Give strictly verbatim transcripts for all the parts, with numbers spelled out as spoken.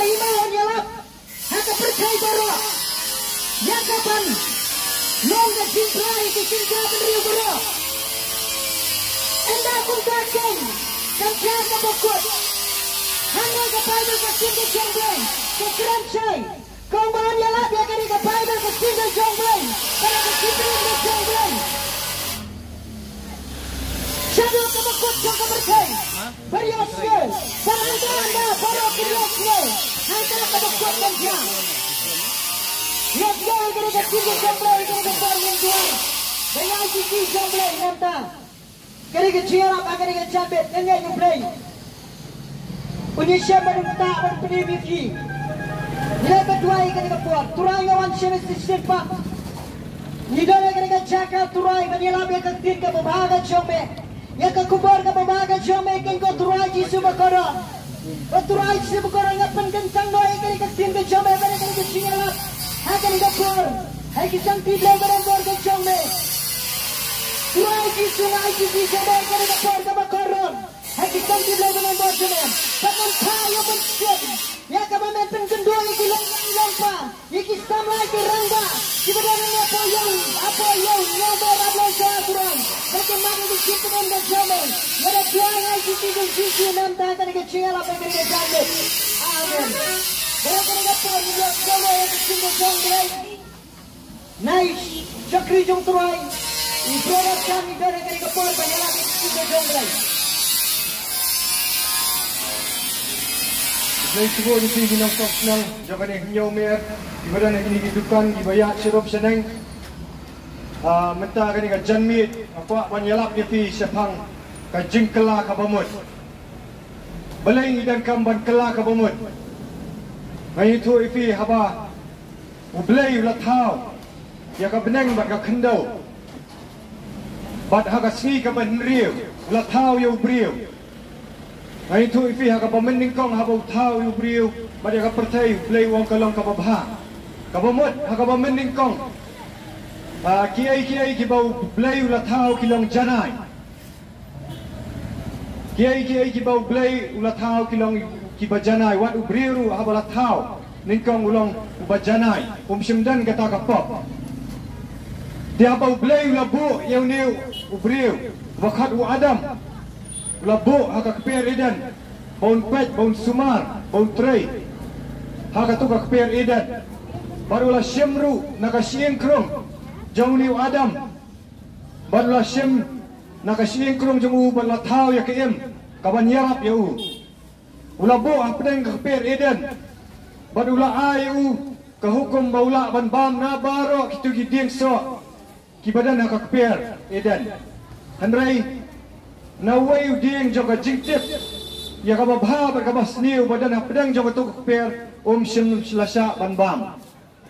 Ïa ma wan ïalap ha ka pyrthei baroh ïa ka ban long ka jingpynlong ïa ki jingkyrkhu bynriew baroh. Ynda kumta ken, kan jia kaba kut. Hangne ka Baibl ka ktien ka jong U Blei ka kren shai. Kong ban ïalap ïa kane ka Baibl ka ktien ka jong U Blei, kane ka ktien ka jong U Blei. Shaduh kaba kut jong ka pyrthei ba ïohsngew, ba hangta hangta baroh ki ïohsngew. Hangta kaba kut kan jia. Ïohsngew ïa kane ka ktien ka jong U Blei, ïa kane ka por ngin duwai. Ba ïa ki ktien jong U Blei nangta. Kane ka jingïarap ha kane ka janmiet, nga ngeit U Blei un ïashem bad un ktah bad un pynim ïa phi. Ngi la duwai ha kane ka por, Trai nga wan sha phi shisien pat. Ngi don ha kane ka jaka Trai ban ïalap ïa ka ktien kaba bha ka jong me, ïa ka khubor kaba bha ka jong me, kong ko Trai Jisu bakordor. Ko Trai Jisu bakordor, nga pynkyntang noh ïa kane ka ktien ka jong me, bad ïa kane ka jingïalap ha kane ka por ha ki jingtip lem bad bor ka jong me. Trai Jisu, nga ai ïa phi ka jong me ha kane ka por kaba kordor ha ki jingtip lem bad bor jong me. Bad ngan phah ïa u mynsiem ïa kaba men pynkynduh ïa ki long ïa ki long pa, ïa ki samla, ïa ki rangbah kiba don hapoh ïing, hapoh ïing, ïing ba rap long sha Trai. Bad ki mat ïa ki jingpynim ka jong me. Nga da duwai nga ai ïa phi ka jong Jisu, nangta kane ka jingïalap ha kane ka janmiet. Amen. Bad ha kane ka por ngi ïoh sngewbha ïa ka jingkyrkhu jong U Blei. Nai shakri jong Trai, i brother Chan, i don ha kane ka por ban ïalap ïa ka jingkyrkhu jong U Blei. Blei sngewbha ïa phi ki nongshong shnong jong kane ka hynñiew miet, kiba don ha kine ki dukan, kiba ïaid sharum shaneng. Ah, mynta kane ka janmiet nga kwah ban ïalap ïa phi shaphang ka jingkylla kaba mut. Balei ngi donkam ban kylla kaba mut? Nga ïathuh ïa phi, haba U Blei u la thaw ïa ka bneng bad ka khyndew, bad ha ka sngi kaba hynriew u la thaw ïa u briew. Nga ïathuh ïa phi, ha kaba mynnyngkong haba u thaw ïa u briew bad ïa ka pyrthei, U Blei u ong ka long kaba bha, kaba mut. Ha kaba mynnyngkong, ah, kiei kiei kiba U Blei u la thaw ki long janai. Kiei kiei kiba U Blei u la thaw ki long kiba janai. Wat u briew ruh haba la thaw nyngkong u long uba janai, um shym don kata ka pop. Te haba U Blei u la buh ïa une u briew uba khot u Adam, u la buh ha ka kper Eden ba un peit, ba un sumar, ba un trei ha katu ka kper Eden. Bad u la shim ruh na ka shyieng krung jong une u Adam, bad u la shim na ka shyieng krung jong u, bad la thaw ïa ka im kaban ïarap ïa u. U la buh hapdeng ka kper Eden, bad u la ai ïa u ka hukum ba u lah ban bam na baroh kitu ki dieng soh kiba don ha ka kper Eden. Hynrei na uwei u dieng jong ka jingtip ïa kaba bha bad kaba sniew ba don hapdeng jong katu ka kper, um shym la shah ban bam.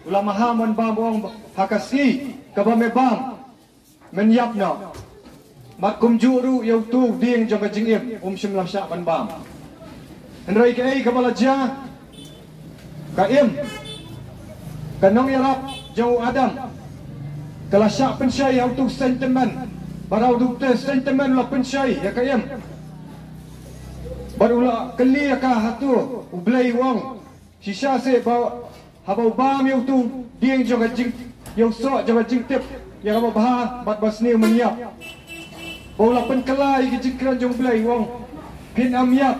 U la maham ban bam, u ong, ha ka sngi kaba me bam, men ïap noh. Bad kumjuh ruh ïa utu u dieng jong ka jingim, um shym la shah ban bam. Hynrei kaei kaba la jia? Ka im, ka nongïarap jong u Adam, ka la shah pynshai ha utu u seiñ tymmen. Bad ha utu u seiñ tymmen u la pynshai ïa ka im. Bad u la kylli ïa ka hato, U Blei u ong, shisha seh ba haba u bam ïa utu u dieng jong ka jing, ïa u soh jong ka jingtip ïa kaba bha bad ba sniew, men ïap? Ba u la pynkylla ïa ka jingkren jong U Blei, u ong, phin ym ïap,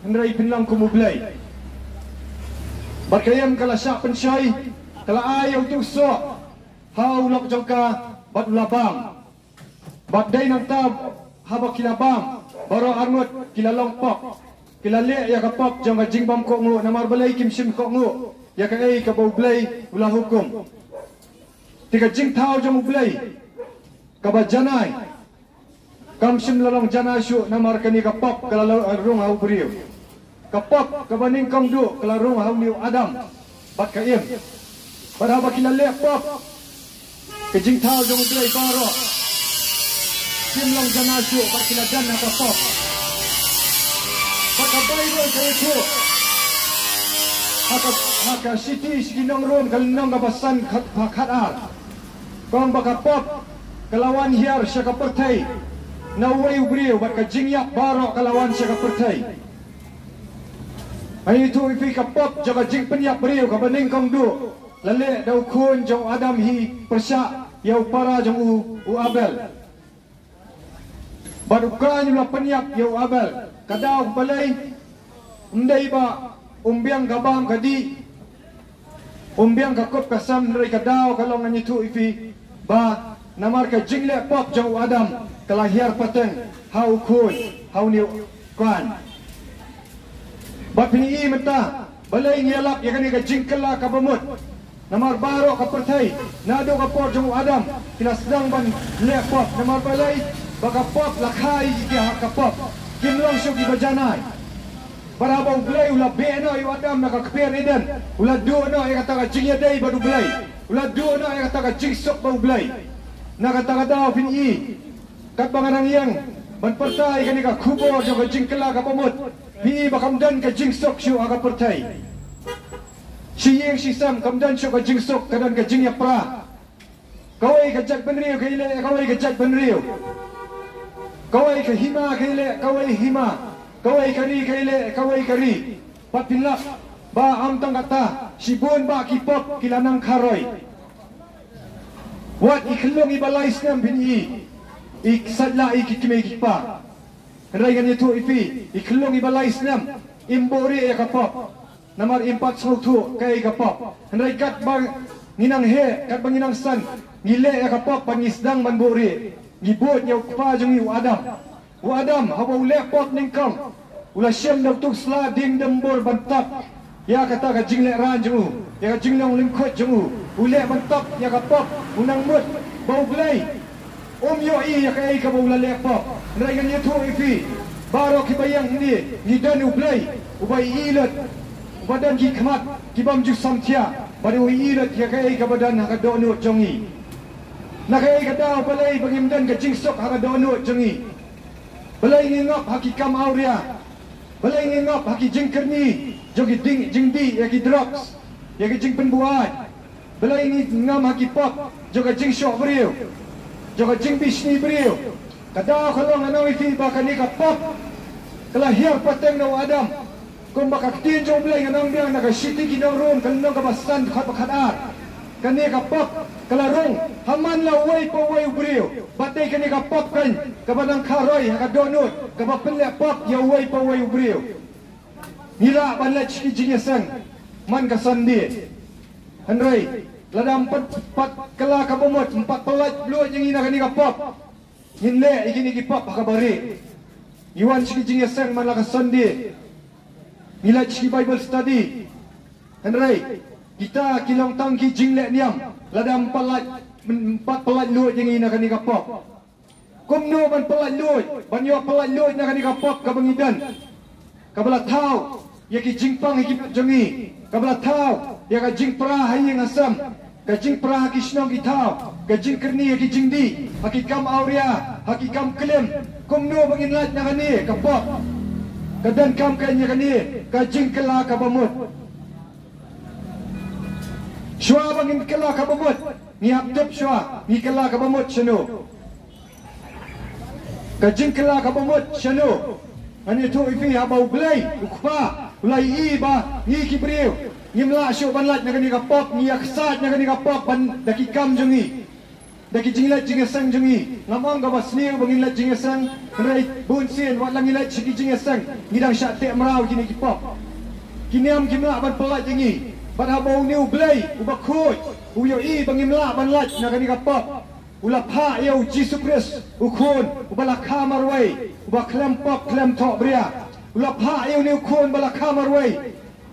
hynrei phin long kum U Blei. Bad ka im ka la shah pynshai, ka la ai ïa utu u soh ha u lok jong ka, bad u la bam. Bad dei nangta, haba ki la bam, baroh arngut ki la long pop. Ki la leh ïa ka pop jong ka jingbym kohnguh, namar balei? Kim shym kohnguh ïa kaei kaba U Blei u la hukum. Te ka jingthaw jong U Blei kaba janai kam shym la long janai shuh, namar kane ka pop ka la rung ha u briew. Ka pop kaba nyngkong duh ka la rung ha une u Adam bad ka Im. Bad haba ki la leh pop, ka jingthaw jong U Blei baroh kim long janai shuh, bad ki la don ha ka pop. Bad ka Baibl ka ïathuh ha ka, ha ka Shithi sha ki nong Rom, ka lynnong kaba san, khat, khatar, ka ong ba ka pop ka la wan hiar sha ka pyrthei na uwei u briew, bad ka jingïap baroh ka la wan sha ka pyrthei. Ngan ïathuh ïa phi, ka pop jong ka jingpynïap briew kaba nyngkong duh la leh da u khun jong u Adam hi pyrshah ïa u para jong u, u Abel. Bad u Kain u la pynïap ïa u Abel. Ka daw kaba lai, ym dei ba um biang ka bam ka dih, um biang ka kup ka sem, hynrei ka daw ka long, ngan ïathuh ïa phi, ba namar ka jingleh pop jong u Adam ka la hiar pateng ha u khun, ha une u Kain. Bad phin ïohi mynta balei ngi ïalap ïa kane ka jingkylla kaba mut. Namar baroh ka pyrthei naduh ka por jong u Adam ki la sdang ban leh pop. Namar balei? Ba ka pop la kha ïa ki ha ka pop, kim long shuh kiba janai. Bad haba U Blei u la beh noh ïa u Adam na ka kper Eden, u la duh noh ïa kata ka jingïadei bad U Blei, u la duh noh ïa kata ka jingsuk bad U Blei. Na kata ka daw phin ïohi, katba nga dang ïeng ban pyrta ïa kane ka khubor jong ka jingkylla kaba mut, phi ïohi ba kam don ka jingsuk shuh ha ka pyrthei. Shi ïing shi sem kam don shuh ka jingsuk, ka don ka jingïapra. Kawei ka jaitbynriew ka ïaleh ïa kawei ka jaitbynriew. Kawei ka hima ka ïaleh ïa kawei hima. Kawei ka ri ka ïaleh ïa kawei ka ri. Bad phin lap ba ym tang kata, shibun bah ki pop ki la nang kharoi. Wat i khyllung iba lai snem phin ïohi i sait lah ïa ki kmie ki kpa. Hynrei ngan ïathuh ïa phi, i khyllung iba lai snem im buhrieh ïa ka pop. Namar im pat sngewthuh kaei ka pop. Hynrei katba ngi nang heh, katba ngi nang san, ngi leh ïa ka pop bad ngi sdang ban buhrieh. Ngi bud ïa u kpa jong ngi u Adam. U Adam haba u leh pop nyngkong, u la shim da u sla dieng dymbur ban tap ïa kata ka jinglehrain jong u, ïa ka jinglong lyngkhuid jong u. U leh ban tap ïa ka pop, u nang mut ba U Blei um ïohi ïa kaei kaba u la leh pop. Hynrei ngan ïathuh ïa phi, baroh kiba ïeng hangne ngi don U Blei uba ïohi lut, uba don ki khmat ki bym ju samthiah, bad u ïohi lut ïa kaei kaba don ha ka dohnud jong ngi. Na kaei ka daw balei ba ngim don ka jingsuk ha ka dohnud jong ngi? Balei ngi ngop ha ki kam awria? Balei ngi ngop ha ki jingkyrni jong ki ding, jingdih, ïa ki drugs, ïa ki jingpynbuaid? Balei ngi ngam ha ki pop jong ka jingshoh briew, jong ka jingbishni briew? Ka daw ka long, ngan ong ïa phi ba kane ka pop ka la hiar pateng na u Adam. Kumba ka ktien jong U Blei, ngan ong biang na ka shithi ki nong Rom, ka lynnong kaba san, dkhot ba khatar. Kane ka pop ka la rung ha man la uwei pa uwei u briew. Bad dei kane ka pop kan kaba nang kharoi ha ka dohnud, kaba pynleh pop ïa uwei pa uwei u briew. Ngi lah ban leit sha ki jingïaseng man ka Sunday. Hynrei lada ym pat, pat kylla kaba mut, ym pat pyllait luid ïa ngi na kane ka pop, ngin leh ïa kine ki pop ha kaba rieh. Ngi wan sha ki jingïaseng man la ka Sunday, ngi leit sha ki Bible study. Hynrei kita ki long tang ki jingleh niam, lada ym pat pyllait, ym pat pyllait luid ïa ngi na kane ka pop. Kumno ban pyllait luid, ban ïoh pyllait luid na kane ka pop kaba ngi don, kaba la thaw ïa ki jingpang ha ki met jong ngi, kaba la thaw ïa ka jingpra ha ïing ha sem, ka jingpra ha ki shnong ki thaw, ka jingkyrni ha ki jingdih, ha ki kam awria, ha ki kam klim? Kumno ba ngin lait na kane ka pop? Ka donkam kan ïa kane ka jingkylla kaba mut. Shuwa ba ngin kylla kaba mut, ngi hap tip shuwa ngi kylla kaba mut shano. Ka jingkylla kaba mut shano? Ngan ïathuh ïa phi, haba U Blei U Kpa u la ïohi ba ngi ki briew ngim lah shuh ban lait na kane ka pop, ngi ïaksaid na kane ka pop ban da ki kam jong ngi, da ki jingleit jingïaseng jong ngi. Ngam ong kaba sniew ba ngin leit jingïaseng, hynrei bun sien wat la ngi leit sha ki jingïaseng ngi dang shah teh mraw kine ki pop. Ki niam kim lah ban pyllait ïa ngi. Bad haba une U Blei uba khuid u ïohi ba ngim lah ban lait na kane ka pop, u la phah ïa U Jisu Khrist U Khun uba la kha marwei, uba khlem pop khlem thohbria. U la phah ïa une U Khun uba la kha marwei,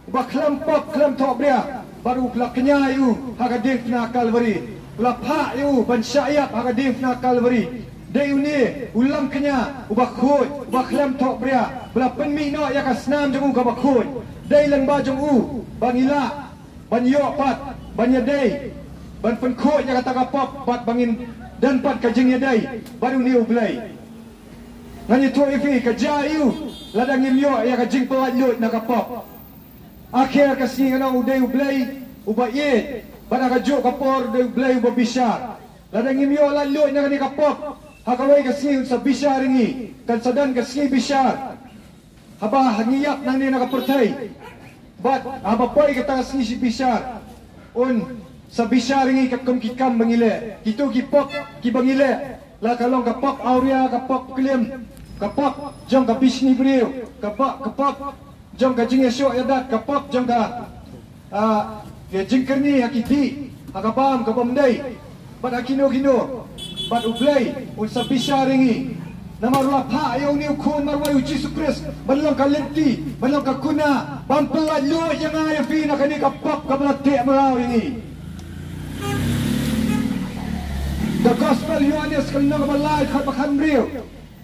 uba khlem pop khlem thohbria, bad u la kñia ïa u ha ka diengphna Kalbari. U la phah ïa u ban shah ïap ha ka diengphna Kalbari. Dei une u lam kñia uba khuid, uba khlem thohbria, ba la pynmih noh ïa ka snam jong u kaba khuid. Dei lyngba jong u ba ngi lah ban ïoh pat, ban ïadei, ban pynkhuid ïa kata ka pop, bad ba ngin don pat ka jingïadei bad une U Blei. Ngan ïathuh ïa phi, ka jia ïa u lada ngim ïoh ïa ka jingpyllait luid na ka pop. Akher ka sngi ngan ong u dei U Blei uba ïeit, bad ha kajuh ka por u dei U Blei uba bishar. Lada ngim ïoh lait luid na kane ka pop, ha kawei ka sngi un sa bishar ïa ngi. Kan sa don ka sngi bishar. Haba ngi ïap nangne na ka pyrthei, Bad haba poi kata ka sngi shi bishar, un sa bishar ïa ngi katkum ki kam ba ngi leh. Kito ki pop kiba ngi leh, la ka long ka pop awria, ka pop klim, ka pop jong ka bishni briew, ka pop, ka pop jong ka jingïashoh ïadat, ka pop jong ka, ah, ka jingkyrni ha ki dih, ha ka bam ka bym dei, bad ha kino kino. Bad U Blei un sa bishar ïa ngi. Namar u la phah ïa une u khun marwei, U Jisu Khrist, ban long ka lynti, ban long ka kuna, ban pyllait luid ïa nga ïa phi na kane ka pop kaba la teh mraw ïa ngi. The Gospel Ïoannis ka lynnong kaba lai, dkhot ba khatbriew.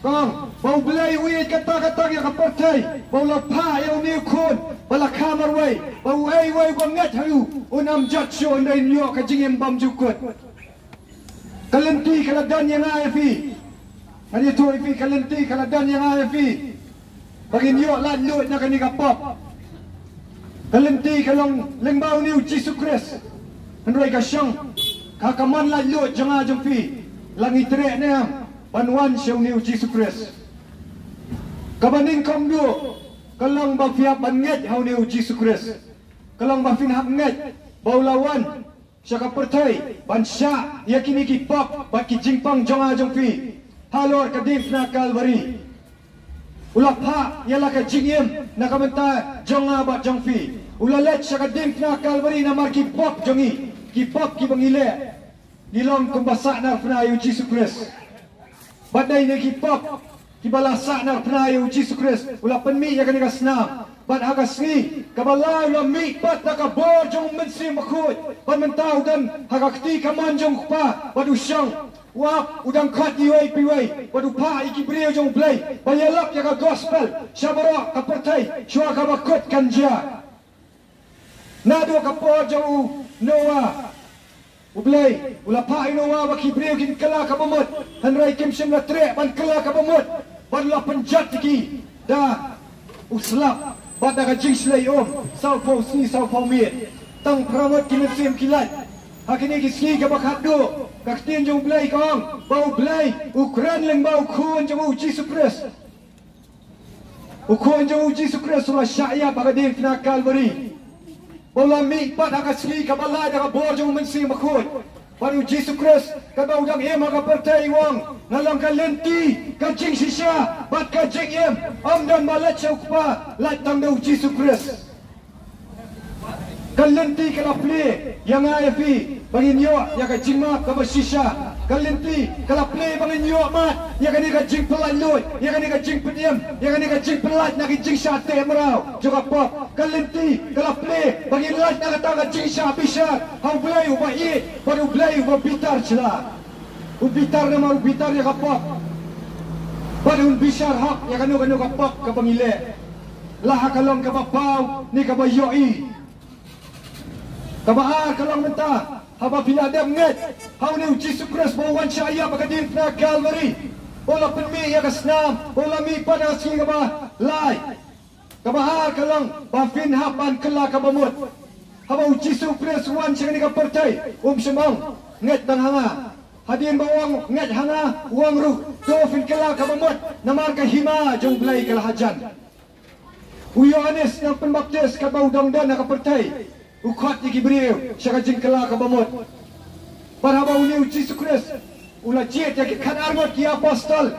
Ka ong ba U Blei u ïeit kata ka tang ïa ka pyrthei, ba u la phah ïa une u khun ba la kha marwei, ba uei uwei uba ngeit ha u un ym jot shuh, hynrei un ïoh ka jingim bymjukut. Ka lynti ka la don ïa nga ïa phi. Ngan ïathuh ïa phi, ka lynti ka la don ïa nga ïa phi, ba ngin ïoh lait luid na kane ka pop. Ka lynti ka long lyngba une U Jisu Khrist. Hynrei ka shong ha ka mon lait luid jong nga jong phi, la ngi treh ne em ban wan sha une U Jisu Khrist. Kaba nyngkong duh ka long ba phi hap ban ngeit ha une U Jisu Khrist. Ka long ba phin hap ngeit ba u la wan sha ka pyrthei ban shah ïa kine ki pop bad ki jingpang jong nga jong phi halor ka diengphna Kalbari. U la phah ïa la ka jingim na ka bynta jong nga bad jong phi. U la leit sha ka diengphna Kalbari namar ki pop jong ngi, ki pop kiba ngi leh. Ngi long kumba sahnarphna ïa U Jisu Khrist. Bad dei na ki pop kiba la sahnarphna ïa U Jisu Khrist, u la pynmih ïa kane ka snam. Bad ha ka sngi kaba lai u la mih pat da ka bor jong U Mynsiem Bakhuid. Bad mynta u don ha ka kti kamon jong U Kpa, bad u shong, u ap, u dang khot iwei pa iwei, bad u phah ïa ki briew jong U Blei ba ïalap ïa ka gospel sha baroh ka pyrthei shuwa kaba kut kan jia. Naduh ka por jong u Noah, U Blei u la phah ïa u Noah ba ki briew kin kylla kaba mut, hynrei kim shym la treh ban kylla kaba mut, bad u la pynjot ïa ki da u slap bad da ka jingshlei um, sawphew sngi sawphew miet. Tang phra ngut ki mynsiem ki lait. Ha kine ki sngi kaba khatduh, ka ktien jong U Blei ka ong ba U Blei u kren lyngba u Khun jong u, U Jisu Khrist. U Khun jong u, U Jisu Khrist, u la shah ïap ha ka diengphna Kalbari. Ba u la mih pat ha ka sngi kaba lai da ka bor jong U Mynsiem Bakhuid. Bad U Jisu Khrist, katba u dang im ha ka pyrthei, u ong, nga long ka lynti, ka jingshisha bad ka jingim. Ym don ba leit sha U Kpa, lait tang da U Jisu Khrist. Ka lynti ka la plie ïa nga ïa phi ba ngin ïoh ïa ka jingmap kaba shisha. Ka lynti ka la plie ba ngin ïoh mad ïa kane ka jingpyllait luid, ïa kane ka jingpynim, ïa kane ka jingpyllait na ki jingshah teh mraw jong ka pop. Ka lynti ka la plie ba ngin lait na kata ka jingshah bishar ha U Blei uba ïeit bad U Blei uba bitar shlak. U bitar namar u bitar ïa ka pop. Bad un bishar hok ïa kano kano ka pop kaba ngi leh, la ha ka long kaba paw ne kaba ïohi. Kaba ar ka long mynta, haba phi la dep ngeit ha une U Jisu Khrist ba u wan shah ïap ha ka diengphna Kalbari, ba u la pynmih ïa ka snam, ba u la mih pat ha ka sngi kaba lai. Kaba ar ka long ba phin hap ban kylla kaba mut. Haba U Jisu Khrist u wan sha kane ka pyrthei, um shym ong, ngeit tang ha nga. Hadien ba u ong ngeit ha nga, u ong ruh, to phin kylla kaba mut, namar ka hima jong U Blei ka la hajan. U Ïoannis Nongpynbaptis, katba u dang don ha ka pyrthei, u khot ïa ki briew sha ka jingkylla kaba mut. Bad haba une U Jisu Khrist u la jied ïa ki khatar ngut ki apostol,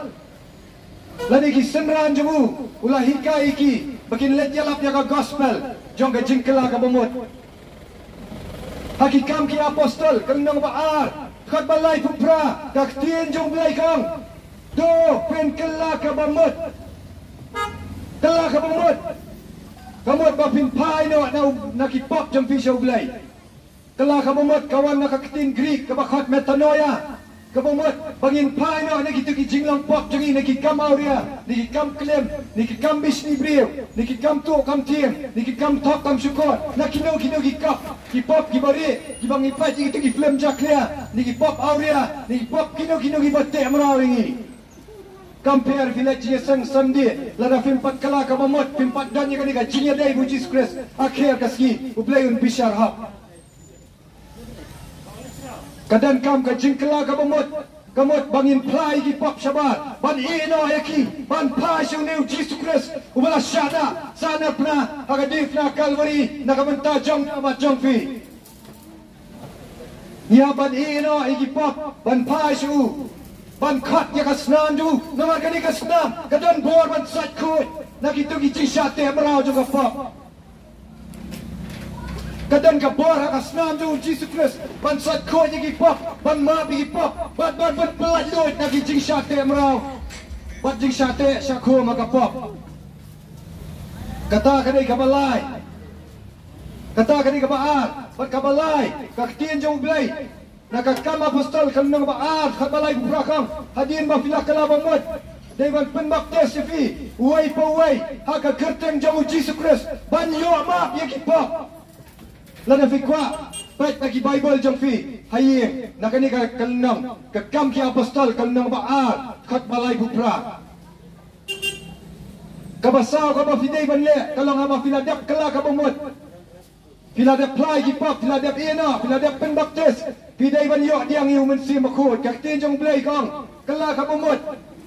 lane ki synran jong u, u la hikai ïa ki ba kin leit ïalap ïa ka gospel jong ka jingkylla kaba mut. Ha Ki Kam ki Apostol, ka lynnong ba ar, dkhot ba laiphew phra, ka ktien jong U Blei ka ong, to phin kylla kaba mut. Kylla kaba mut. Ka mut ba phin phai noh na, na ki pop jong phi sha U Blei. Kylla kaba mut ka wan na ka ktien Greek kaba khot metanoia. Kaba mut ba ngin phai noh na kito ki jinglong pop jong ngi, na ki kam awria, na ki kam klim, na ki kam bishni briew, na ki kam tuh kam thiem, na ki kam thok kam shukor, na kino kino ki kap, ki pop kiba rieh, kiba ngi peit ïa kito ki film jakhlia, na ki pop awria, na ki pop kino kino kiba teh mraw ïa ngi. Kam pher phi leit jingïaseng Sunday, lada phim pat kylla kaba mut, phim pat don ïa kane ka jingïadei bad U Jisu Khrist, akher ka sngi U Blei un bishar hok. Ka donkam ka jingkylla kaba mut, ka mut ba ngin phla ïa ki pop shabar, ban ïehnoh ïa ki, ban phai sha une u Jisu Khrist uba la shah dah, shah narphna ha ka diengphna Kalbari na ka bynta jong nga bad jong phi. Ngi hap ban ïehnoh ïa ki pop, ban phai sha u, ban khot ïa ka snam jong u, namar kane ka snam ka don bor ban sait khuid na kito ki jingshah teh mraw jong ka pop. Ka don ka bor ha ka snam jong u Jisu Khrist ban sait khuid ïa ki pop, ban map ïa ki pop, ban, ban, ban pyllait luid na ki jingshah teh mraw bad jingshah teh shah khum ha ka pop. Kata ka dei kaba lai. Kata ka dei kaba ar bad kaba lai, ka ktien jong U Blei na ka Kam Apostol ka lynnong ba ar, khat ba lai phew phra ka ong, hadien ba phi la kylla ba mut, dei ban pynbaptis ïa phi uwei pa uwei ha ka kyrteng jong u Jisu Khrist ban ïoh map ïa ki pop. Lada phi kwah, peit na ki Baibl jong phi ha ïing, na kane ka, ka lynnong, ka Kam ki Apostol ka lynnong ba ar, khat ba lai phew phra. Kaba saw kaba phi dei ban leh ka long haba phi la dep kylla kaba mut, phi la dep phla ïa ki pop, phi la dep ïehnoh, phi la dep pynbaptis, phi dei ban ïoh diang ïa u Mynsiem Bakhuid. Ka ktien jong U Blei ka ong, kylla kaba mut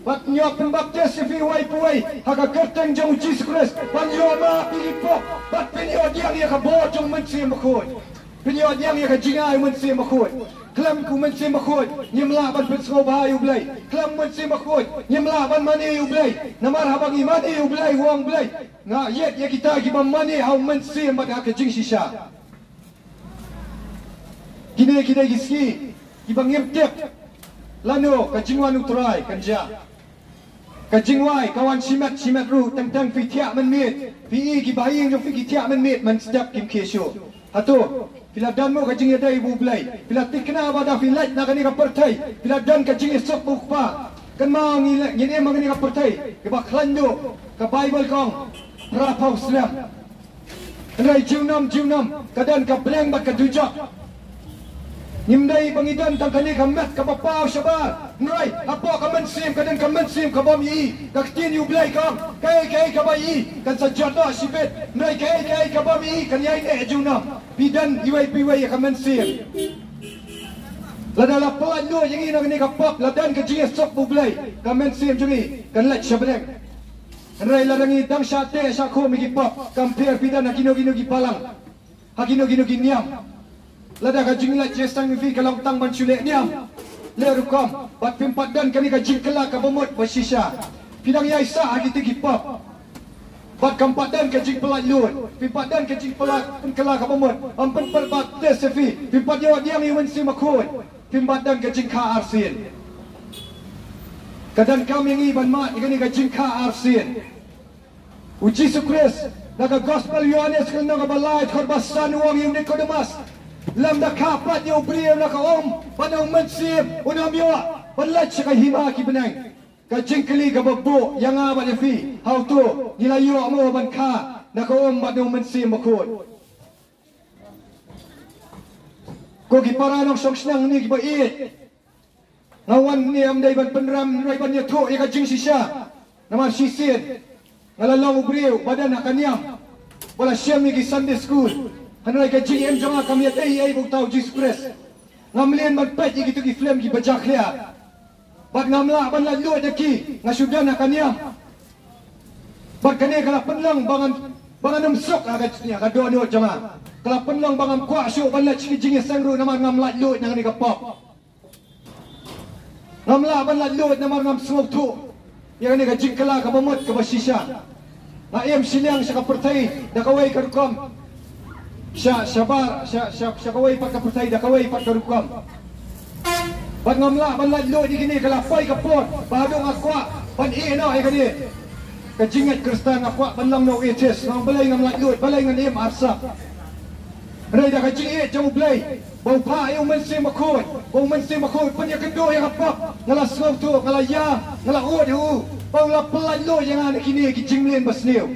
bad ïoh pynbaptis ïa phi uwei pa uwei ha ka kyrteng jong u Jisu Khrist ban ïoh map ïa ki pop bad phin ïoh diang ïa ka bor jong u Mynsiem Bakhuid. Phin ïoh diang ïa ka jingai u Mynsiem Bakhuid. Khlem u Mynsiem Bakhuid ngim lah ban pynsngewbha ïa U Blei. Khlem u Mynsiem Bakhuid ngim lah ban mane ïa U Blei. Namar haba ngi mane ïa U Blei, u ong Blei, nga ïeit ïa kita kiba mane ha u Mynsiem bad ha ka jingshisha. Kine ki dei ki sngi kiba ngim tip lano ka jingwan U Trai kan jia. Ka jingwai ka wan shimet shimet ruh, teng teng phi thiah mynmiet, phi i ki bahaïing jong phi ki thiah mynmiet, mynstep kim khie shuh. Hato phi la don mo ka jingïadei bad U Blei? Phi la thikna ba da phi leit na kane ka pyrthei phi la don ka jingïasuk bad U Kpa? Kynmaw ngi leh, ngin im ha kane ka pyrthei kaba khlaiñ duh, ka Baibl ka ong, phra phew snem. Hynrei junom junom ka don ka bneng bad ka dujok. Ngim dei ba ngi don tang kane ka met kaba paw shabar. Hynrei hapoh ka mynsiem ka don ka mynsiem ka bym ïohi. Ka ktien U Blei ka ong, kaei kaei kaba ïohi kan sa jot noh shibit. Hynrei kaei kaei ka bym ïohi kan ïaineh junom. Phi don iwei pa iwei ïa ka mynsiem. Lada la pyllait luid ïa ngi na kane ka pop, la don ka jingïasuk bad U Blei, ka mynsiem jong ngi kan leit sha bneng. Hynrei lada ngi dang shah teh shah khum ïa ki pop, kam pher phi don ha kino kino ki balang, ha kino kino ki niam. Lada ka jingleit jingïaseng jong phi ka long tang ban shu leh niam, leh rukom, bad phim pat don kane ka jingkylla kaba mut ba shisha. Phi dang ïaisah ha kita ki pop. Bad kam pat don ka jingpyllait luid, phim pat don ka jingpyllait pynkylla kaba mut, ym pynpyllait baptis ïa phi, phim pat ïoh diang ïa u Mynsiem Bakhuid. Phim pat don ka jingkha arsien. Ka donkam ïa ngi ban mad ïa kane ka jingkha arsien. U Jisu Khrist na ka Gospel Ïoannis ka lynnong kaba lai, dkhot ba san, u ong ïa u Nikodemus, lymda kha pat ïa u briew na ka um bad na u Mynsiem, un ym ïoh ban leit sha ka hima ki bneng. Ka jingkylli kaba buh ïa nga bad ïa phi, hato ngi la ïoh mo ban kha na ka um bad na u Mynsiem Bakhuid? Ko ki para nongshong shnong ne kiba ïeit, nga wan ne ym dei ban pynrem, hynrei ban ïathuh ïa ka jingshisha. Namar shisien nga la long u briew ba don ha ka niam, ba la shem ïa ki Sunday school, hynrei ka jingim jong nga kam ïadei ei ei bad uta u Jisu Khrist. Ngam leit ban peit ïa kito ki film kiba jakhlia. Bad ngam lah ban lait luid ïa ki, nga shu don ha ka niam. Bad kane ka la pynlong ba ngan, ba ngan ym suk ha ka, ïa ka dohnud jong nga. Ka la pynlong ba ngam kwah shuh ban leit sha ki jingïaseng ruh namar ngam lait luid na kane ka pop. Ngam lah ban lait luid namar ngam sngewthuh ïa kane ka jingkylla kaba mut kaba shisha. Nga im shiliang sha ka pyrthei da kawei ka rukom, sha, shabar, sha, sha, sha kawei pat ka pyrthei da kawei pat ka rukom. Bad ngam lah ban lait luid ïa kine, ka la poi ka por ba haduh nga kwah ban ïeh noh ïa kane ka jingngeit Khristan, nga kwah ban long na u atheist. Nga ong balei ngam lait luid, balei ngan im arsap. Hynrei da ka jingïeit jong U Blei, ba u phah ïa u Mynsiem Bakhuid, ba u Mynsiem Bakhuid pynïakynduh ïa ka pop, nga la sngewthuh, nga la ïam, nga la ud ïa u, ba u la pyllait luid ïa nga na kine ki jingmlien basniew.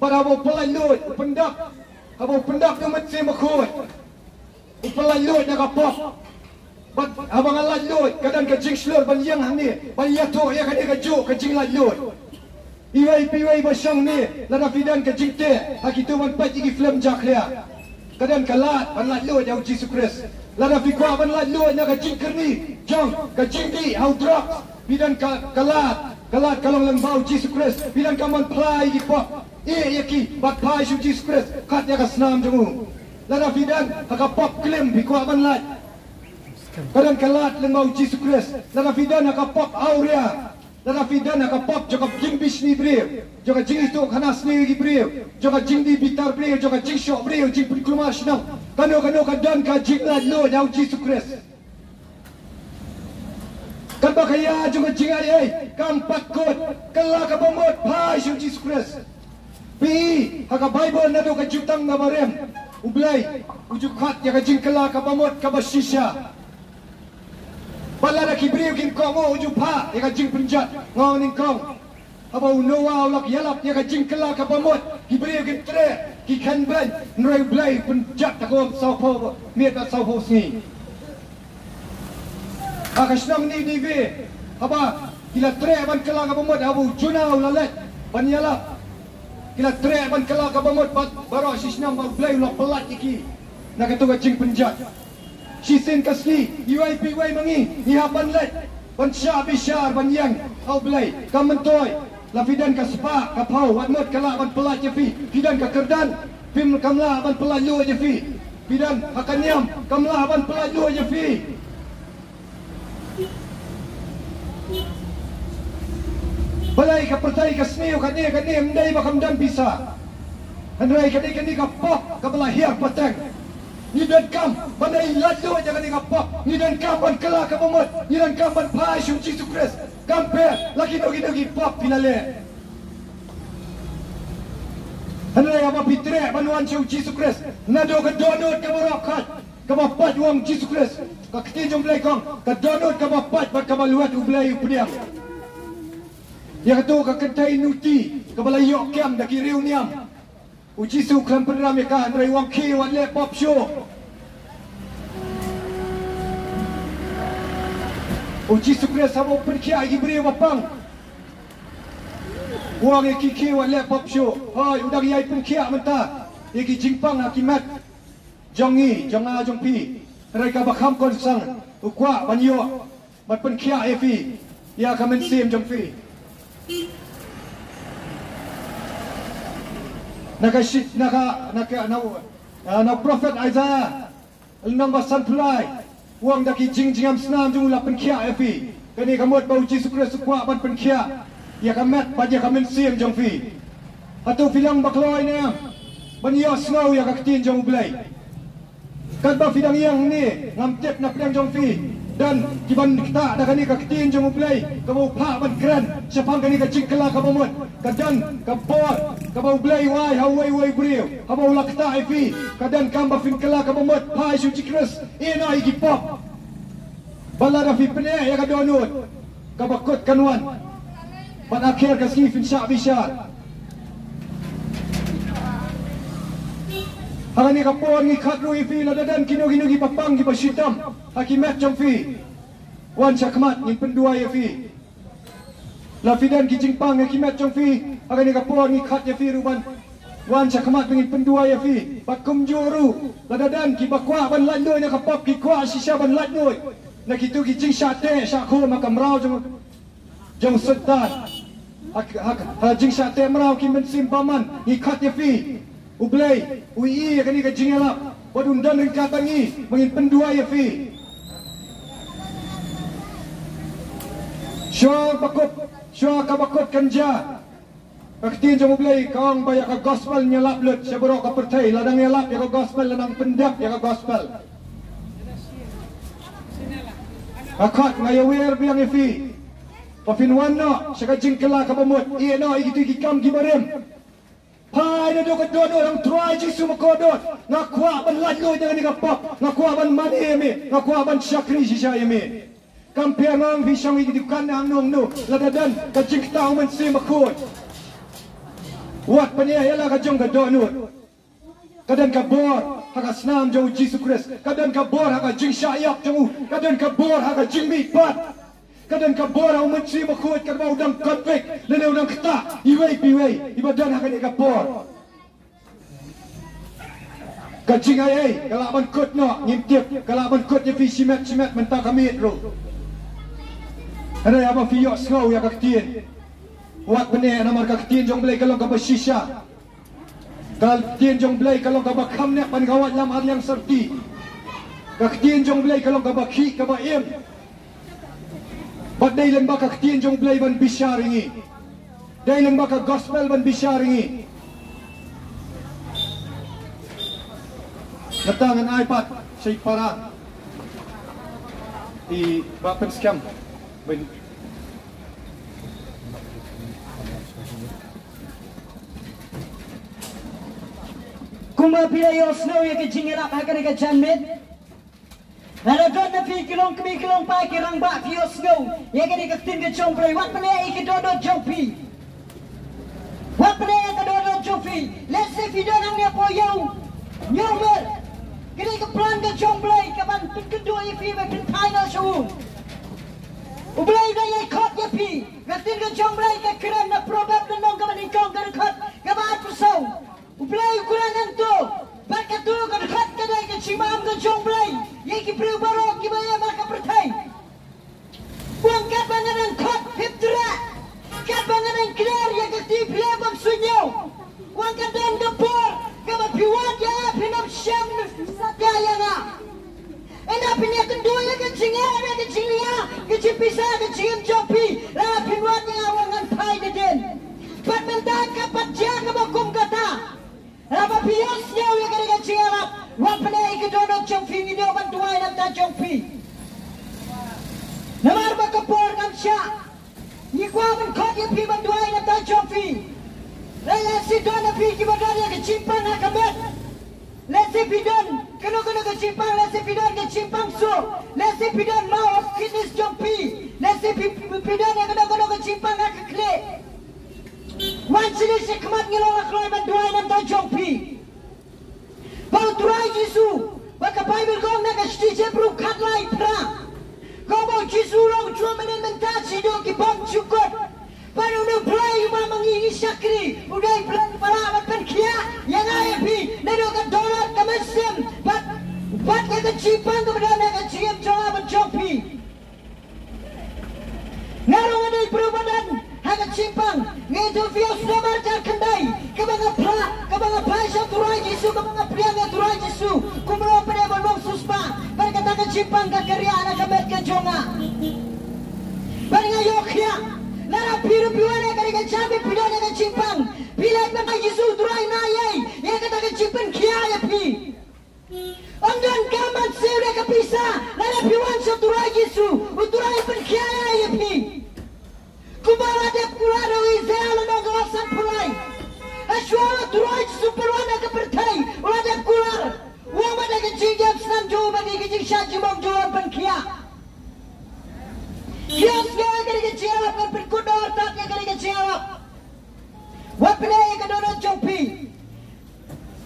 Bad haba u pyllait luid, u pyndap, haba u pyndap da u Mynsiem Bakhuid, u pyllait luid na ka pop. Bad haba nga lait luid, ka don ka jingshlur ban ïeng hangne ban ïathuh ïa kane kajuh ka jinglait luid. Iwei pa iwei ba shong hangne, lada phi don ka jingteh ha kito ban peit ïa ki film jakhlia, ka don ka lad ban lait luid ïa u Jisu Khrist. Lada phi kwah ban lait luid na ka jingkyrni jong ka jingdih ha u drugs, Phi don ka, ka lad, ka lad ka long lyngba u Jisu Khrist. Phi donkam ban phla ïa ki pop, ïeh ïa ki, bad phai sha u Jisu Khrist, khot ïa ka snam jong u. Lada phi don ha ka pop klim, phi kwah ban lait, ka don ka lad lyngba u Jisu Khrist. Lada phi don ha ka pop awria, lada phi don ha ka pop jong ka jingbishni briew, jong ka jingïathuhkhana sniew ïa ki briew, jong ka jingdih bitar briew, jong ka jingshoh briew, jingpynkulmar shnong, kano kano ka don ka jinglaitluid ha u Jisu Khrist. Katba ka ïa jong ka jingaiei kam pat kut, kylla ka bamut, phai sha u Jisu Khrist. Phi i ha ka Baibl, naduh ka jutang kaba rim, U Blei u ju khot ïa ka jingkylla ka bamut kaba shisha. Bad lada ki briew kim kohnguh, u ju phah ïa ka jingpynjot. Nga ong nyngkong, haba u Noah u la ïalap ïa ka jingkylla ka bamut, ki briew ki treh, ki kynbeiñ, hynrei U Blei u pynjot ha ka um sawphew miet bad sawphew sngi. Ha ka shnong Ninive, haba ki la treh ban kylla ka bamut, haba u Jonah u la leit ban ïalap, ki la treh ban kylla ka bamut, bad baroh shi shnong, bad U Blei u la pyllait ïa ki na kato ka jingpynjot. Shisien ka sngi, iwei pa iwei ma ngi, ngi hap ban leit ban shah bishar, ban ïeng ha U Blei. Kam myntoi la phi don ka spah ka phew, wat mut ka lah ban pyllait ïa phi. Phi don ka kyrdan, phim, kam lah ban pyllait luid ïa phi. Phi don ha ka niam, kam lah ban pyllait luid ïa phi. Balei ka pyrthei ka sniew kane kane, ym dei ba kam don pisa, hynrei ka dei kane ka pop kaba la hiar pateng. Ngi donkam ban ïa laitluid ïa kane ka pop. Ngi donkam ban kylla ka bamut. Ngi donkam ban phai sha u Jisu Khrist. Kam pher la kino kino ki pop phi la leh. Hynrei haba phi treh ban wan sha u Jisu Khrist, naduh ka dohnud kaba rop khat, kaba pait, u ong Jisu Khrist, ka ktien jong U Blei ka ong, ka dohnud kaba pait bad kaba lwet U Blei u pdiang. Ïa kato ka kynthei Nuti kaba la ïoh kem da ki riewniam, u Jisu u khlem pynram ïa ka, hynrei u ong, khie wat leh pop shuh. U Jisu Khrist haba u pynkhiah ïa ki briew ba pang, u ong ïa ki, khie wat leh pop shuh. Hooid, u dang ïai pynkhiah mynta ïa ki jingpang ha ki met jong ngi, jong nga, jong phi. Hynrei kaba kham kongsan, u kwah ban ïoh, ban pynkhiah ïa phi ïa ka mynsiem jong phi. Na ka shi-, na ka, na ka, na, na, na u prophet Isaiah, lynnong ba sanphew lai, u ong, da ki jingjngem snam jong u la pynkhiah ïa phi. Kane ka mut ba u Jisu Khrist u kwah ban pynkhiah ïa ka met bad ïa ka mynsiem jong phi. Hato phi long ba kloi ne em ban ïohsngew ïa ka ktien jong U Blei? Katba phi dang ïeng hangne, ngam tip na pdeng jong phi don kiban ktah da kane ka ktien jong U Blei kaba u phah ban kren shaphang kane ka jingkylla ka bamut. Ka don ka bor kaba U Blei u ai ha uwei uwei u briew. Haba u la ktah ïa phi, ka donkam ba phin kylla ka bamut, phai sha u Jisu Khrist, ïeh noh ïa ki pop. Bad lada phi pyneh ïa ka dohnud, kaba kut kan wan, bad ha ka kher ka sngi phin shah bishar. Ha kane ka por ngi khot ruh ïa phi, lada don kino kino kiba pang, kiba shitom ha ki met jong phi, wan shakhmat, ngin pynduwai ïa phi. La phi don ki jingpang ha ki met jong phi, ha kane ka por ngi khot ïa phi ruh ban wan shakhmat, ngin pynduwai ïa phi. Bad kumjuh ruh, lada don kiba kwah ban laitluid na ka pop, ki kwah shisha ban laitluid na kito ki jingshah teh shah khum ha ka mraw jong, jong Soitan, ha, ha, ha jingshah teh mraw, ki mynsiem bymman, ngi khot ïa phi. U Blei u ïohi ïa kane ka jingïalap bad un don ryngkat bad ngi ba ngin pynduwai ïa phi. Shuwa ba kut, shuwa kaba kut kan jia, ka ktien jong U Blei ka ong ba ïa ka gospel ngi ïalap lut sha baroh ka pyrthei. La dang ïalap ïa ka gospel, la dang pyndep ïa ka gospel. Nga khot, nga ïawer biang ïa phi ba phin wan noh sha ka jingkylla kaba mut, ïeh noh ïa kito ki kam kiba rim. Phai naduh ka dohnud, ong Trai Jisu, ma kordor, nga kwah ban laitluid na kane ka pop, nga kwah ban mane ïa me, nga kwah ban shakri shisha ïa me. Kam pher nga ong phi shong ïa ki dukan hangno hangno, lada don ka jingktah u Mynsiem Bakhuid, wat pynïaid ïa la ka jong ka dohnud. Ka don ka bor ha ka snam jong u Jisu Khrist. Ka don ka bor ha ka jingshah ïap jong u. Ka don ka bor ha ka jingmihpat. Ka don ka bor ha u Mynsiem Bakhuid, katba u dang convict lane u dang ktah iwei pa iwei iba don ha kane ka por. Ka jingaiei ka lah ban kut noh, ngim tip, ka lah ban kut ïa phi shimet shimet mynta ka miet ruh. Hynrei haba phi ïohsngew ïa ka ktien, wat pyneh, namar ka ktien jong U Blei ka long kaba shisha. Ka ktien jong U Blei ka long kaba kham neh ban kawait lam ar liang syrti. Ka ktien jong U Blei ka long kaba khih kaba im. Bad dei lyngba ka ktien jong U Blei ban bishar ïa ngi. Dei lyngba ka gospel ban bishar ïa ngi. Nangta ngan ai pat sha i para, i Bah Pynskhem. Kumba phi la ïohsngew ïa ka jingïalap ha kane ka janmiet. Lada don na phi ki longkmie ki longpa ki rangbah, phi ïohsngew ïa kane ka ktien ka jong U Blei, wat pyneh ïa ki dohnud jong phi. Wat pyneh ïa ka dohnud jong phi. Lehse phi don hangne hapoh ïew, ïew mer. Kane ka plan ka jong U Blei ka ban pynkynduh ïa phi ban pynphai noh sha u. U Blei u dang ïai khot ïa phi. Ka ktien ka jong U Blei ka kren na Proverb lynnong kaba nyngkong, ka dkhot kaba arphew saw. U Blei u kren hangto, bad kato ka dkhot ka dei ka jingmam ka jong U Blei ïa ki briew baroh kiba im ha ka pyrthei. U ong, katba nga dang khot, phim treh. Katba nga dang kner ïa ka kti, phi leh bym suidñiew. U ong, ka don ka por kaba phi wad ïa nga, phin ym shym satia ïa nga. Ynda phin ïakynduh ïa ka jingeh, ïa ka jingïa, ka jingpisa, ka jingim jong phi, lada phin wad ïa nga, u ong, ngan phai hadien. Bad mynta ka pat jia kaba kum kata. Haba phi ïohsngew ïa kane ka jingïalap, wat pyneh ïa ki dohnud jong phi, ngi duh ban duwai na bynta jong phi. Namar ba ka por kam shah. Ngi kwah ban khot ïa phi ban duwai na bynta jong phi. Lehse don na phi kiba don ïa ka jingpang ha ka met. Lehse phi don kano kano ka jingpang, lehse phi don ka jingpang suk, lehse phi don maw of kidneys jong phi, lehse phi, phi don ïa kano kano ka jingpang ha ka khlieh. Wan sha khmat, ngi long la kloi ban duwai na bynta jong phi. Ba U Trai Jisu, ba ka Baibl ka ong na ka shithi Hebru khatlai phra, ka ong ba U Jisu u long junom mynhynnin mynta shaduh ki bymjukut. Bad une U Blei uba ma ngi ngi shakri, u dei U Blei uba lah ban pynkhiah ïa nga ïa phi naduh ka dohnud ka mynsiem, bad, bad ïa ka jingpang kaba don ha ka jingim jong nga bad jong phi. Nga ruh nga dei briew ba don ha ka jingpang. Nga ïathuh ïa phi, u snem ar hajar khyndai, kaba nga phah, kaba nga phah sha U Trai Jisu, kaba nga pdiang ïa U Trai Jisu kum u nongpynim bad u nongsiewspah, bad kata ka jingpang ka kyrïah na ka met ka jong nga. Bad nga ïoh khiah. Lada phi ruh phi wan ha kane ka janmiet, phi don ha ka jingpang, phi leit bad U Trai Jisu, U Trai un ai ïa kata ka jingpynkhiah ïa phi. Ym don kam ban siew da ka pisa, lada phi wan sha U Trai Jisu, U Trai un pynkhiah ïa phi. Kumba la dep kular u Isaïah lynnong kaba sanphew lai. Hashwa ba U Trai Jisu u pynwan ha ka pyrthei, u la dep kular. U ong ba da ka jingïap snam jong u bad da ka jingshah jingmong jong u un pynkhiah. Ïa sngewbha ïa kane ka jingïalap, ngan pynkut noh artat ïa kane ka jingïalap. Wat pyneh ïa ka dohnud jong phi.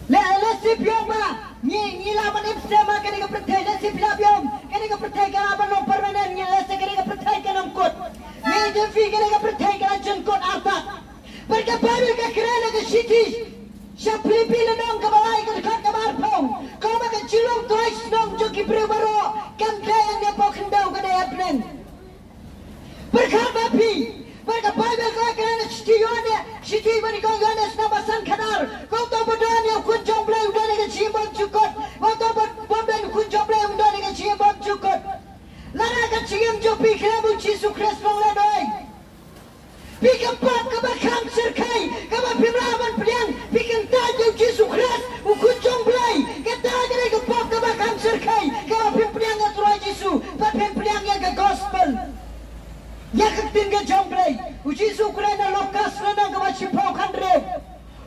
Le, lehse phi ong ba ngi, ngi lah ban im stem ha kane ka pyrthei, lehse phi lah phi ong kane ka pyrthei ka lah ban long permanent, ngi, lehse kane ka pyrthei kan ym kut. Ngi ïa phi, kane ka pyrthei ka la jynkut artat. Bad ka Baibl ka kren ha ka shithi sha Philippi lynnong kaba lai, ka dkhot kaba arphew, ka ong ba ka jinglong Khrist shnong jong ki briew baroh kam dei hangne hapoh khyndew, ka dei ha bneng. Pyrkhat ma phi, bad ka Baibl ka kren ha shithi Ïoannis, shithi ba nyngkong Ïoannis lynnong ba san, khatar, ko uto uba don ïa u Khun jong U Blei u don ïa ka jingim bymjukut, ko uto uba, bym don ïa u Khun jong U Blei um don ïa ka jingim bymjukut. Lada ka jingim jong phi khlem u Jisu Khrist, long lehnohei. Phi ka pop kaba kham shyrkhei kaba phim lah ban pdiang, phi kyntait ïa u Jisu Khrist, u Khun jong U Blei. Kata ka dei ka pop kaba kham shyrkhei kaba phim pdiang ïa u Trai Jisu, ba phim pdiang ïa ka gospel, ïa ka ktien ka jong U Blei. U Jisu u kren ha Lukas lynnong kaba shiphew, khathynriew.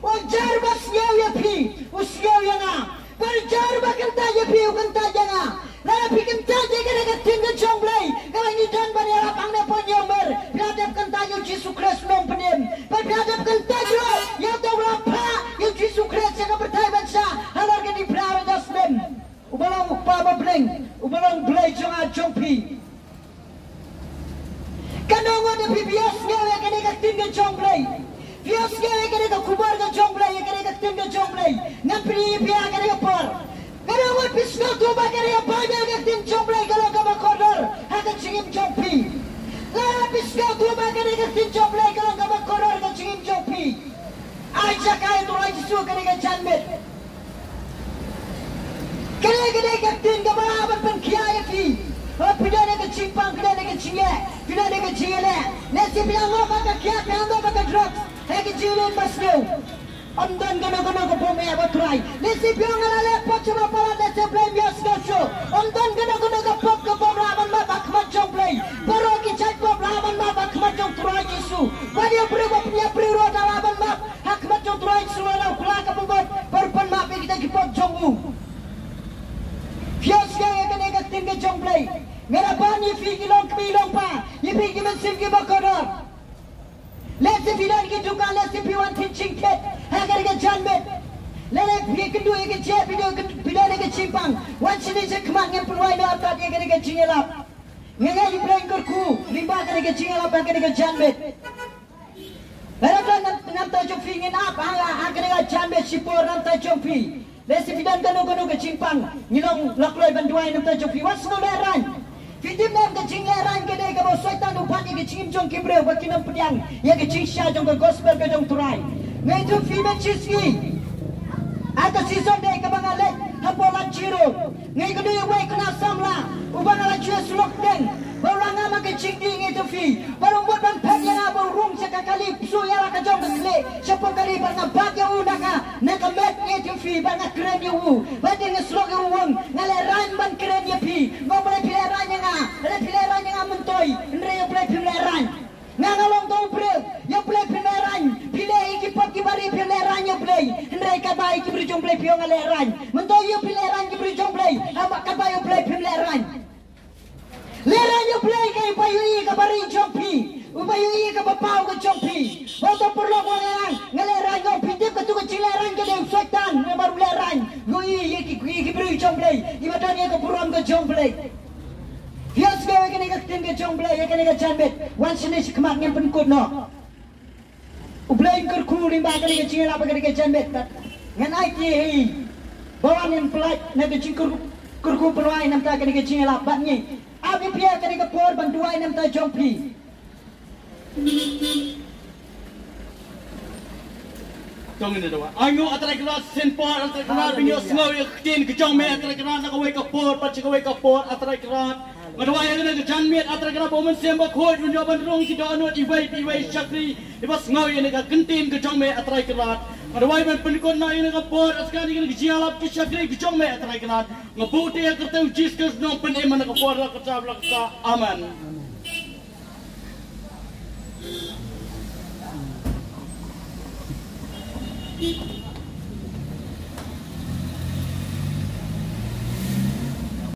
U jar ba sngew ïa phi, u sngew ïa nga. Bad u jar ba kyntait ïa phi, u kyntait ïa nga. Lada phi kyntait ïa kane ka ktien ka jong U Blei, kaba ngi don ban ïalap hangne hapoh Ñiewmer, phi la dep kyntait ïa u Jisu Khrist u nongpynim. Bad phi la dep kyntait ruh ïa uta uba la phah ïa u Jisu Khrist sha ka pyrthei ban shah halor kane ka pla ba snem. Uba long u Kpa bableng, uba long U Blei jong nga jong phi. Katno ngut na phi phi ïohsngew ïa kane ka ktien ka jong U Blei? Phi ïohsngew ïa kane ka khubor ka jong U Blei, ïa kane ka ktien ka jong U Blei? Ngan pyni ïa phi ha kane ka por. Katno ngut phi sngewthuh ba kane ka Baibl, ka ktien jong U Blei, ka long kaba kordor ha ka jingim jong phi? La phi sngewthuh ba kane ka ktien jong U Blei ka long kaba kordor ha ka jingim jong phi. Ai jaka ïa U Trai Jisu ha kane ka janmiet. Kane ka dei ka ktien kaba lah ban pynkhia ïa phi. Haba phi don ha ka jingpang, phi don ha ka jingeh, phi don ha ka jingeh. Lehse phi la ngop ha ka kiad, phi la ngop ha ka drugs, ha ka jingleh ba sniew. Ym don kano kano ka bym eh bad U Trai. Lehse phi ong nga la leh pop sha ba palat, lehse U Blei um ïohsngew shuh. Ym don kano kano ka pop ka bym lah ban map ha khmat jong U Blei. Baroh ki jait pop lah ban map ha khmat jong U Trai Jisu. Bad ïa u briew ba pynïap briew ruh u lah ban map ha khmat jong U Trai Jisu, lada u khlaiñ ka bym bud, bad u pan map ïa kita ki pop jong u. Phi ïohsngew ïa kane ka ktien ka jong U Blei. Nga da ban ïa phi ki longkmie longkpa, ïa phi ki mynsiem kiba kordor. Lehse phi don ki dukan, lehse phi wan thied jingthied ha kane ka janmiet. Lehse phi kynduh ïa ka jingeh, phi don, phi don ïa ka jingpang. Wan shane sha khmat, ngan pynwai noh artat ïa kane ka jingïalap. Nga ngeit U Blei un kyrkhu lyngba kane ka jingïalap ha kane ka janmiet. Lada don na bynta jong phi, ngin ap ha, ha kane ka janmiet shipor na bynta jong phi. Lehse phi don kano kano ka jingpang, ngi long, la kloi ban duwai na bynta jong phi. Wat sngew lehraiñ. Phi tip ne em, ka jinglehraiñ ka dei kaba u Soitan u bat ïa ka jingim jong ki briew ba kin ym pdiang ïa ka jingshisha jong ka gospel ka jong U Trai. Nga ïathuh ïa phi mynshisngi, ha ka season dei kaba nga leit hapoh Lad Jiro, nga ïakynduh ïa uwei u khynnah samla uba nga la ju ïasyllok teng, ba u la ngam ha ka jingdih, nga ïathuh ïa phi. Bad u mut ban phet ïa nga, ba u rung sha ka kali, pynshong ïa la ka jong ka khlieh shapoh kali, bad nga bat ïa u na ka, na ka met, nga ïathuh ïa phi, bad nga kren ïa u. Bad nga syllok ïa u, ong nga lehraiñ ban kren ïa phi. Nga ong balei phi lehraiñ ïa nga? Balei phi lehraiñ ïa nga myntoi? Hynrei ïa U Blei phim lehraiñ. Nga, nga long tang u briew, ïa U Blei phim lehraiñ. Phi leh ïa ki pop kiba ri, phim lehraiñ ïa U Blei. Hynrei katba ïa ki briew jong U Blei phi ong nga lehraiñ. Myntoi ïa u phi lehraiñ ki briew jong U Blei, haba katba ïa U Blei phim lehraiñ. Lehraiñ ïa U Blei, ka ïa uba ïohi kaba ri jong phi, uba ïohi kaba paw ka jong phi. Ba uto u paralok u ong nga, nga lehraiñ, nga ong phi tip, katu ka jinglehraiñ ka dei u Soitan, namar u lehraiñ. U ïohi ïa ki, ïa ki briew jong U Blei, iba don ïa ka burom ka jong U Blei. Phi ïohsngew ïa kane ka ktien ka jong U Blei ha kane ka janmiet? Wan shane sha khmat, ngan pynkut noh. U Blei un kyrkhu lyngba kane ka jingïalap ha kane ka janmiet. Ngan ai kti hi ba wan, ngin pynlait na ka jingkyrkhu, kyrkhu pynduwai na bynta kane ka jingïalap, bad ngi ap ïa phi ha kane ka por ban duwai na bynta jong phi. To ngin ïa duwai. Ai nguh, A Trai Kynrad, shisien por, A Trai Kynrad, ba ngi ïohsngew ïa ka ktien ka jong me, A Trai Kynrad, na kawei ka por bad sha kawei ka por, A Trai Kynrad. Nga duwai ïa kane ka janmiet, A Trai Kynrad, ba u Mynsiem Bakhuid un ïoh ban rung ki dohnud iwei pa iwei i shakri iba sngew ïa kane ka ktien ka jong me, A Trai Kynrad. Nga duwai ban pynkut noh ïa kane ka por, A Trai Kynrad, ïa kane ka jingïalap ki shakri ki jong me, A Trai Kynrad. Nga buh ïa ka kyrteng u Jisu Khrist, nongpynim, na ka por la ka jam la ka jam. Amen.